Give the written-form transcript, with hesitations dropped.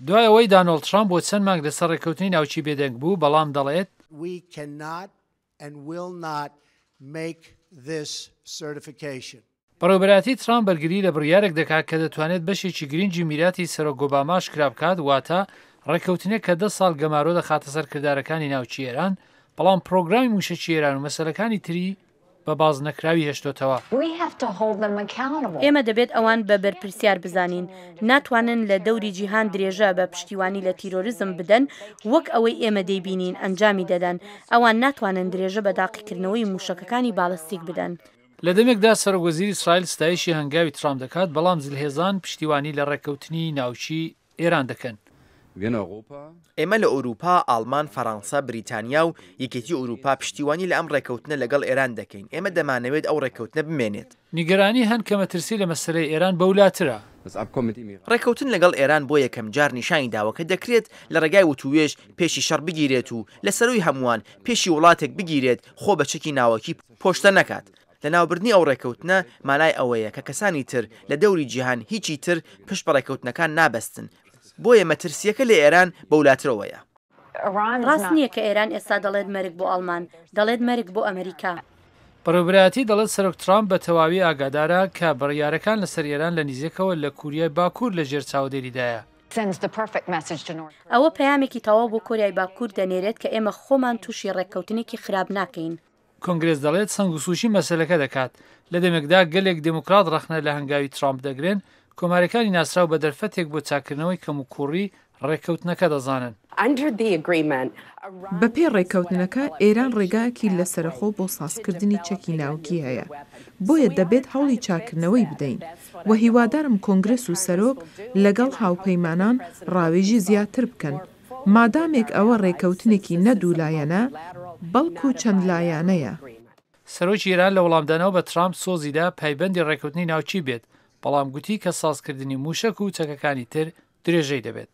دوای ئەوەی دانۆڵد ترامپ بۆ چەند مانگ لەسەر ڕێککەوتنی ناوکی بێدەنگ بوو، بەڵام دەڵێت. We cannot and will not make this certification. بەڕێوەبەرایەتی ترامپ بەرگری لە بڕیارێک دەکات کە دەتوانێت بەشێکی گرنگی میراتی سەرۆک ئۆباما ئاشکرا بکات، واتە ڕێککەوتنێک کە دە ساڵ گەمارۆ دەخاتە سەر کردارەکانی ناوکی ئێران، بەڵام پڕۆگرامی مووشەکی ئێران و مەسەلەکانی تری بە بازنەکراوی هێشتۆتەوە. ئێمە دەبێت ئەوان بە بەرپرسیار بزانین. ناتوانن لە دەوری جیهان درێژە بە پشتیوانی لە تیرۆریزم بدەن وەک ئەوەی ئێمە دەیبینین ئەنجامی دەدەن. ئەوان ناتوانن درێژە بە تاقیکردنەوەی مووشەکەکانی بالستیک بدەن. لە دەمێکدا سەرۆک وەزیری ئیسرائیل ستایشی هەنگاوی ترامپ دەکات، بەڵام زلهێزان پشتیوانی لە ڕێککەوتنی ناوکی ئێران دەکەن. ئێمە لە ئەوروپا، ئاڵمان، فەرانسە، بریتانیا و یەکێتی ئەوروپا پشتیوانی لە ئەم ڕێککەوتنە لەگەڵ ئێران دەکەین. ئێمە دەمانەوێت ئەو ڕێککەوتنە بمێنێت. نیگەرانی هەن کە مەترسی لە مەسەلەی ئێران بەولاترە. ڕێککەوتن لەگەڵ ئێران بۆ یەکەمجار نیشانی داوە کە دەکرێت لە ڕێگای وتووێژ پێشی شەڕ بگیرێت و لە سەرووی هەمووان پێشی وڵاتێک بگیرێت خۆ بە چەکی ناوەکی پۆشتە نەکات. لەناوبردنی ئەو ڕێککەوتنە مانای ئەوەیە کە کەسانی تر لە دەوری جیهان هیچی تر پشت بە ڕێککەوتنەکان نابەستن، بۆیە مەترسییەکە لە ئێران بەولاترەوەیە. ڕاست نییە کە ئێران ئێستا دەڵێت مەرگ بۆ ئاڵمان، دەڵێت مەرگ بۆ ئەمریکا. بەڕێوەبەرایەتی دەڵێت سەرۆک ترامپ بە تەواوی ئاگادارە کە بڕیارەکان لەسەر ئێران لە نیزیکەوە لە کوریای باکوور لە ژێر چاودێریدایە. ئەوە پەیامێکی تەواو بۆ کۆریای باکوور دەنێرێت کە ئێمە خۆمان تووشی ڕێککەوتنێکی خراپ ناکەین. کۆنگرێس دەڵێت سەنگ و سووچی مەسەلەکە دەکات، لە دەمێکدا گەلێک دێموکڕات ڕەخنە لە هەنگاوی ترامپ دەگرن، کۆماریەکانی ناسراو بە دەرفەتێک بۆ چاککردنەوەی کەموکووڕی ڕێککەوتنەکە دەزانن. بەپێی ڕێککەوتنەکە، ئێران ڕێگایەکی لەسەرەخۆ بۆ سازکردنی چەکی ناوکی هەیە، بۆیە دەبێت هەوڵی چاککردنەوەی بدەین و هیوادارم کۆنگرێس و سەرۆک لەگەڵ هاوپەیمانان ڕاوێژی زیاتر بکەن مادامێک ئەوە ڕێکەوتنێکی نە دوولایەنە بەڵکو چەند لایانەیە. سەرۆکی ئێران لە وەڵامدانەوە بە ترامپ سۆزی دا پایبەندی ڕێکەوتنی ناوکی بێت، بەڵام گوتی کە سازکردنی مووشەک و چەکەکانی تر درێژەی دەبێت.